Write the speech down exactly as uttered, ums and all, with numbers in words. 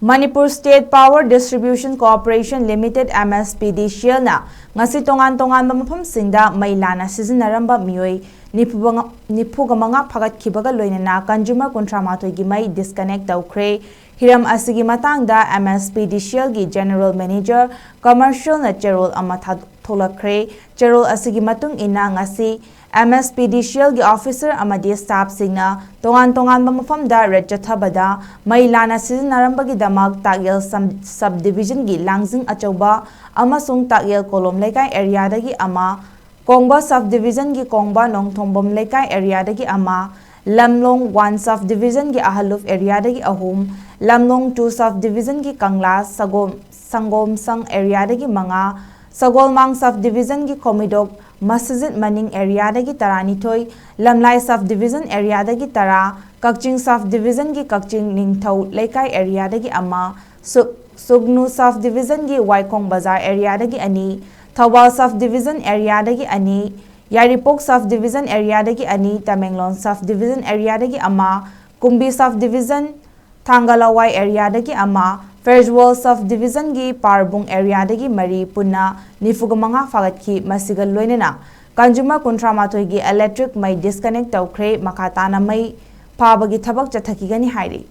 Manipur State Power Distribution Corporation Limited, M S P D C L ꯅ ꯉꯁꯤ ꯇꯣꯉꯥꯟ ꯇꯣꯉꯥꯟꯕ ꯃꯐꯝꯁꯤꯡꯗ ꯃꯩ ꯂꯥꯟꯅ ꯁꯤꯖꯤꯟꯅꯔꯝꯕ ꯃꯤꯑꯣꯏ ꯅꯤꯐꯨ ꯃꯉꯥ, ꯅꯤꯐꯨꯒ ꯃꯉꯥ ꯐꯥꯒꯠꯈꯤꯕꯒ ꯂꯣꯏꯅꯅ consumer ꯀꯨꯟꯊ꯭ꯔꯥ ꯃꯥꯊꯣꯏꯒꯤ ꯃꯩ disconnect ꯇꯧꯈ꯭ꯔꯦ꯫ ꯍꯤꯔꯝ ꯑꯁꯤꯒꯤ ꯃꯇꯥꯡꯗ M S P D C L ꯒꯤ General Manager Commercial ꯅ ꯆꯦꯔꯣꯜ ꯑꯃ ꯊꯥ-, ꯊꯣꯛꯂꯛꯈ꯭ꯔꯦ꯫ ꯆꯦꯔꯣꯜ ꯑꯁꯤꯒꯤ ꯃꯇꯨꯡ ꯏꯟꯅ ꯉꯁꯤ M S P D C L ꯒꯤ officer ꯑꯃꯗꯤ staff ꯁꯤꯡꯅ ꯇꯣꯉꯥꯟ ꯇꯣꯉꯥꯟꯕ ꯃꯐꯝꯗ raid ꯆꯠꯊꯕꯗ ꯃꯩ ꯂꯥꯟꯅ ꯁꯤꯖꯤꯟꯅꯔꯝꯕꯒꯤꯗꯃꯛ ꯇꯥꯛꯌꯦꯜ sub-, subdivision ꯒꯤ ꯂꯥꯡꯖꯤꯡ ꯑꯆꯧꯕ ꯑꯃꯁꯨꯡ ꯇꯥꯛꯌꯦꯜ ꯀꯣꯂꯣꯝ ꯂꯩꯀꯥꯏ area ꯗꯒꯤ ꯑꯃ, ꯀꯣꯡꯕ subdivision ꯒꯤ ꯀꯣꯡꯕ ꯅꯣꯡꯊꯣꯡꯕꯝ ꯂꯩꯀꯥꯏ area ꯗꯒꯤ ꯑꯃ, ꯂꯝꯂꯣꯡ one subdivision ꯒꯤ ꯑꯍꯜꯂꯨꯞ area ꯗꯒꯤ ꯑꯍꯨꯝ, ꯂꯝꯂꯣꯡ two subdivision ꯒꯤ ꯀꯪꯂꯥ ꯁꯒꯣꯝ-, ꯁꯪꯒꯣꯝꯁꯪ area ꯗꯒꯤ ꯃꯉꯥ, ꯁꯒꯣꯜꯃꯥꯡ subdivision ꯒꯤ ꯈꯣꯃꯤꯗꯣꯛ ꯃꯁꯖꯤꯗ ꯃꯅꯤꯡ area ꯗꯒꯤ ꯇꯔꯥꯅꯤꯊꯣꯏ, ꯂꯝꯂꯥꯏ subdivision area ꯗꯒꯤ ꯇꯔꯥ, ꯀꯛꯆꯤꯡ subdivision ꯒꯤ ꯀꯛꯆꯤꯡ ꯅꯤꯡꯊꯧ ꯂꯩꯀꯥꯏ area ꯗꯒꯤ ꯑꯃ, ꯁꯨ-, ꯁꯨꯒꯅꯨ subdivision ꯒꯤ ꯋꯥꯏꯈꯣꯡ ꯕꯖꯥꯔ area ꯗꯒꯤ ꯑꯅꯤ, ꯊꯧꯕꯥꯜ subdivision area ꯗꯒꯤ ꯑꯅꯤ, ꯌꯥꯏꯔꯤꯄꯣꯛ subdivision area ꯗꯒꯤ ꯑꯅꯤ, ꯇꯃꯦꯡꯂꯣꯡ subdivision area ꯗꯒꯤ ꯑꯃ, ꯀꯨꯝꯕꯤ subdivision ꯊꯥꯡꯒ ꯂꯋꯥꯏ area ꯗꯒꯤ ꯑꯃ, ꯐꯦꯔꯖꯋꯥꯜ subdivision ꯒꯤ ꯄꯥꯔꯕꯨꯡ area ꯗꯒꯤ ꯃꯔꯤ, ꯄꯨꯟꯅ ꯅꯤꯐꯨꯒ ꯃꯉꯥ ꯐꯥꯒꯠꯈꯤ꯫ ꯃꯁꯤꯒ ꯂꯣꯏꯅꯅ consumer ꯀꯨꯟꯊ꯭ꯔꯥ ꯃꯥꯊꯣꯏꯒꯤ electric ꯃꯩ disconnect ꯇꯧꯈ꯭ꯔꯦ꯫ ꯃꯈꯥ ꯇꯥꯅ ꯃꯩ ꯐꯥꯕꯒꯤ ꯊꯕꯛ ꯆꯠꯊꯈꯤꯒꯅꯤ ꯍꯥꯏꯔꯤ꯫